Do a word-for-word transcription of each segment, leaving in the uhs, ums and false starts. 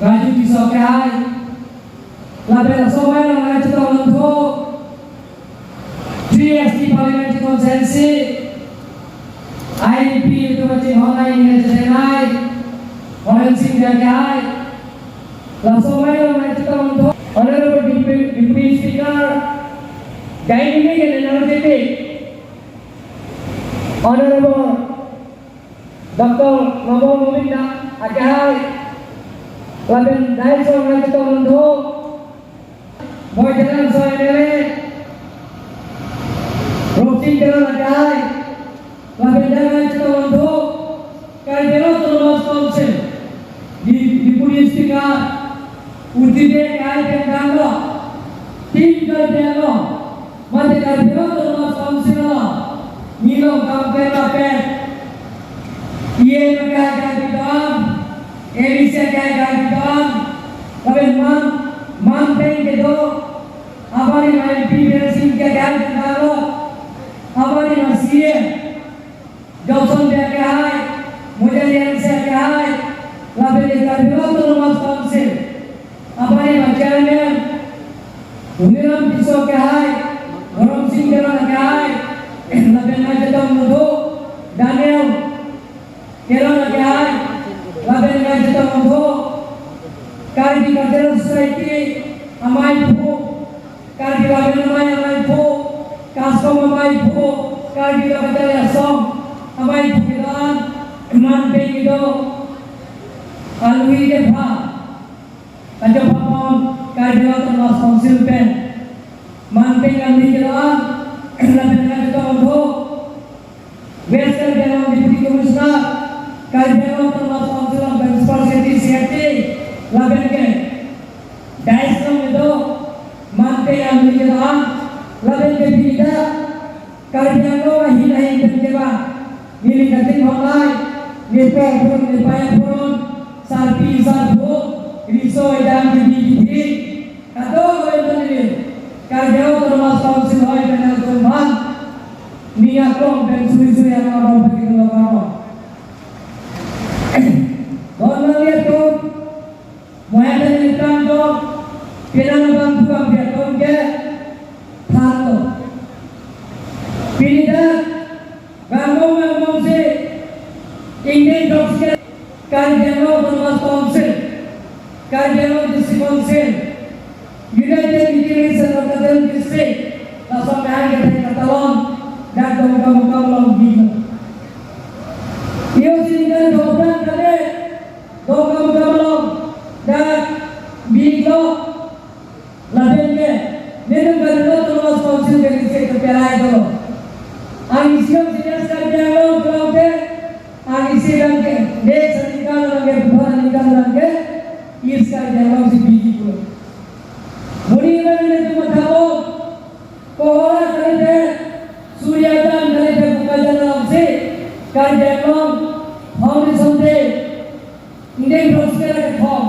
Raju Tisso akehai, lapen laso amei along nangchetongdun three S T Parliamentary Constituency, I N P itum kachinghon ai, ingni chenai, Horen Sing Bey akehai, laso amei along nangchetongdun Honorable Deputy, Deputy Speaker, dynamic and energetic, Honorable Doctor Mabor Momin akehai, lapen dais along nangchetongdun Boyden Langso M L A, Ropsing Teron akehai, lapen dais along nangchetongdun Karbi Anglong Autonomous Council, Di-, Deputy Speaker, Urtide akehai pen damlo, Team Karbi Anglong, mate Karbi Anglong Autonomous Council along, nilong kam klem lapen, E M akehai Karbi Anglong, M A C akehai Karbi Anglong, lapen man, man pen kedo, aphan ma M P Biren Singh akehai pen damlo, aphan ma C M, Johnson Bey akehai, Moja Riangse akehai, lapen Karbi Anglong Autonomous Council, aphan ma Chairman, Huniram Tisso akehai, Horen Sing Teron akehai, lapen nangchetongdun Daniel Teron akehai, lapen nangchetongdun Karbi Cultural Society amaiphu, Karbi Lapen Amei amaiphu, KASCOM amaiphu, Karbi Lapen Asong amaiphu kedo-an, man pen kedo, alui kepha, kachopapon Karbi Anglong Autonomous Council pen, man pen alui kedo-an, lapen nangchetongdun West Karbi Anglong Deputy Commissioner, Karbi Anglong Autonomous Council Principal Secretary, C R T, lapen ke dais along kedo, man pen alui kedo-an, lapen ke pini dak Karbi Anglong ahin ahin pen kevang, neli kachinghon ai, nepo aphuron, nepei aphuron, sarpi sarpo, riso idam, kebi kithri, kadokave pen neli Karbi Anglong Autonomous Council ahoi pen nangtum aphan ning aklong pen suri suri anong pen kedo lo kamo. Don nangli atum, mo-an neli tangdok, penang abang tukang biak tong ke thanlo. Pini dak Rangkong rangkong si ingdeng throksi Karbi Anglong Autonomous Council, Karbi Anglong District Council, United Mikir Hills and North Cachar District, laso amei kethe katalon, dak Dongkamukam along biklo. Iyo si ningkan dobran kali, Dongkamukam along dak biklo. Lapen ke, netum Karbi Anglong Autonomous Council ke isi keperai dolo. Ang isi ang senior Karbi Anglong pulote, ang isi abang ke, ne saningkan abang ke, bukan ningkan abang ke, East Karbi Anglong si biji pulo. Muni abang netum matha po, Kohora kalite, Surya Dam kalite, Bokajan along si, Karbi Anglong Foundation Day, ingdeng throksi ra kethom,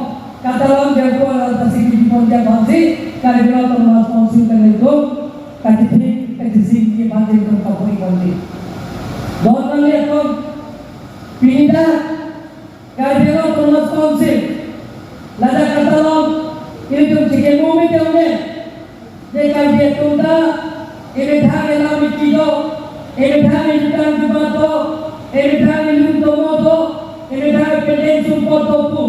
katalon jangko alam tasi kipon jang aphansi, Karbi Anglong Autonomous Council kalitum, kachithik, kachising ke aphansi tum kapuri aphansi. Don nangli atum, pini dak, Karbi Anglong Autonomous Council, ladak katalon, ilitum chikemo mete one, je Karbi atum ta, emethang elam eki do, emethang ejutang jubat do, emethang elun tomo do, emethang epedeng sumpot do pu,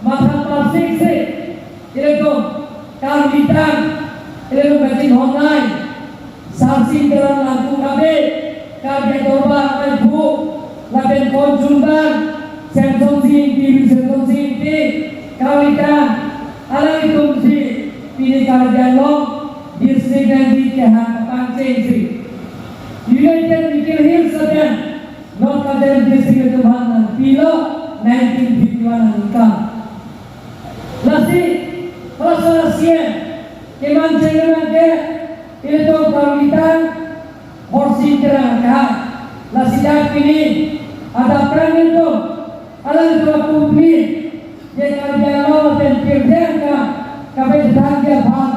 matha parsik si, ilitum, kangvitang, ilitum kachinghon ai, Sarsing Teron Langkung Habe, Karbi Anglong Autonomous Council, lapen konchunbang, Semson Sing Ingti, Semson Sing Ingti, kangvitang, alanglitum si, pini Karbi Anglong District nangji kehang kapangcheng si. United Mikir Hills lapen North Cachar District atum aphan nangpilo nineteen fifty-one aningkan. Lasi, hala sar C M, keman cheng keman ke, ilitum kangvitang, Horsing Terang akehai, lasi dak pini, adap pran ilitum, alanglitum akumli, je Karbi Anglong pen pirthe angka, kapachethangji aphan,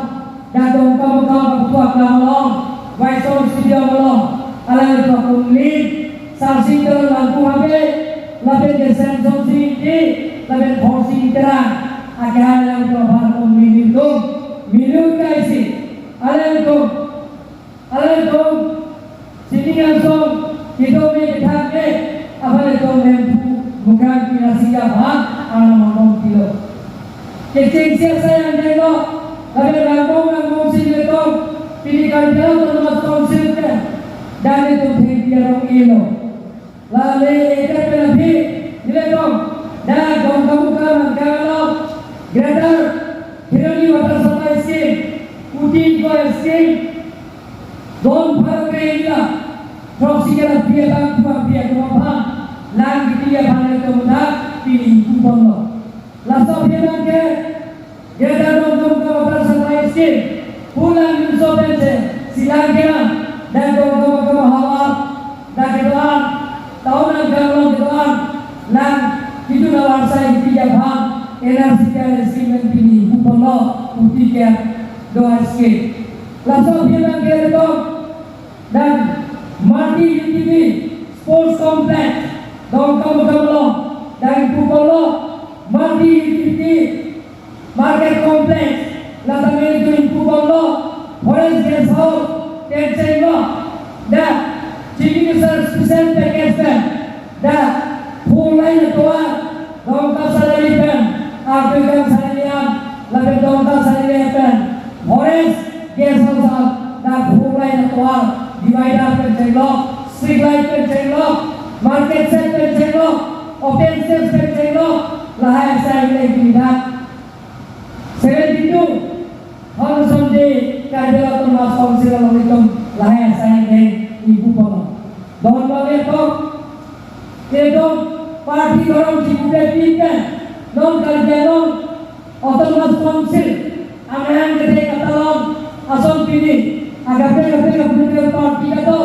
dak Dongkamukam kaputhak lam along, Waisong Stadium along, alanglitum akumli, Sarsing Teron Langkung Habe, lapen ke Semson Sing Ingti, lapen Khorsing Terang akehai alangtum aphan memilu, milu kaisi, alangtum, alangtum sining angsong kedo me kethak me aphan itum Hemphu Mukrang Pensi aphan arnam arnam pilo. Kechengsi asai angdeng lo, lapen rangmong rangmong si nelitum pini Karbi Anglong Autonomous Council pen dak nelitum thengpi arong-elo. Lale eke pen aphi nelitum dak Dongkamukam angkang along Greater Kheroni Water Supply Scheme, kuti ingkoi scheme, don pharo ke ila, throksi ke la pia bang pua pia kuma phan, lang kiti aphan nelitum dak pini ingpu ponlo. Laso aphi abang ke Greater Dongkamukam Water Supply Scheme, pulang nimso pensi, silang kelang, dak Dongkamukam havar, dak kedo-an, town angkang along kedo-an, lang kedun avarsai kiti aphan, N R C P R scheme pen pini ingpu ponlo, kuti ke do scheme. Laso aphi abang ke nelitum dak Multi Utility Sports Complex, Dongkamukam along, dak ingpu ponlo, Multi Utility Market Complex, la tame ingpu ponlo, Forest Guest House, kechenglo, dak Chief Minister Special Package pen, dak four lane atovar, Dongka Saleli pen, Artugang Saleli an, lapen Dongka Saleli pen, Forest Guest House an, dak four lane atovar, divider pen chenglo, street light pen chenglo, market shed pen chenglo, open stage pen chenglo, lahai asai le divider. Seventy-two Foundation Day Karbi Anglong Autonomous Council along itum lahai asai angdeng ingpu ponlo. Don bang epok, kedong party dorong chipupe pipen, non Karbi Anglong Autonomous Council amahang kete katalong ason pini, agape agape kapupe party kato,